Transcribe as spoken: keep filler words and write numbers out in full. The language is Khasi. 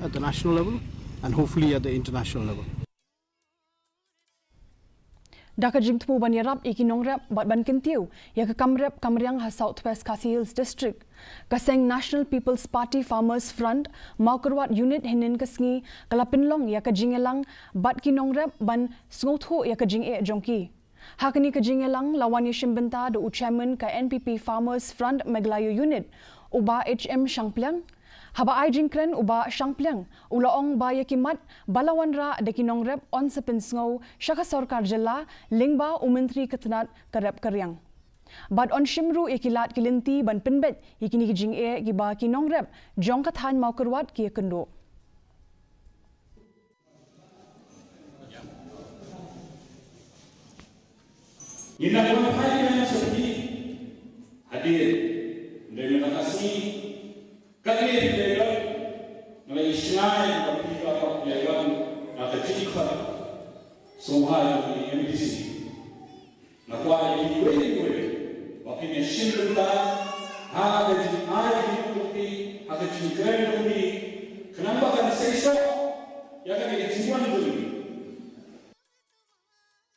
at the national level and hopefully at the international level. Da ka jingthmu ban ïarap ïa ki nongrep bad ban kyntiew ïa ka kam rep kam riang ha South West Khasi Hills District, ka seng National People's Party Farmers Front Mawkyrwat Unit hynnin ka sngi ka la pynlong ïa ka jingïalang bad ki nongrep ban sngewthuh ïa ka jingeh jong ki. Ha kane ka jingïalang la wan ïashim bynta da u chairman ka N P P Farmers Front Meghalaya Unit, u Bah H M Shangpliang. Haba ai jingkren u Bah Shangpliang u la ong ba ïa ki mat ba la wanrah da ki nongrep yn sa pynsngew sha ka sorkar jylla lyngba u myntri ka tnat ka rep ka riang. Bad yn shim ruh ïa ki lad ki lynti ban pynbeit ïa kine ki jingeh kiba ki nongrep jong ka thaiñ Mawkyrwat ki ïakynduh. Ngi nang wan phai biang sha phi hadien, hynrei mynta ka sngi, katne phi la ïoh, nga la ïohi shngaiñ ba phi baroh phi la wan na ka jingkhot sngewbha jong i M D C. Nga kwah ïa phi kiwei kiwei ba phin ïashim bynta ha ka jingai jingmut jong phi, ha ka jingkren jong phi,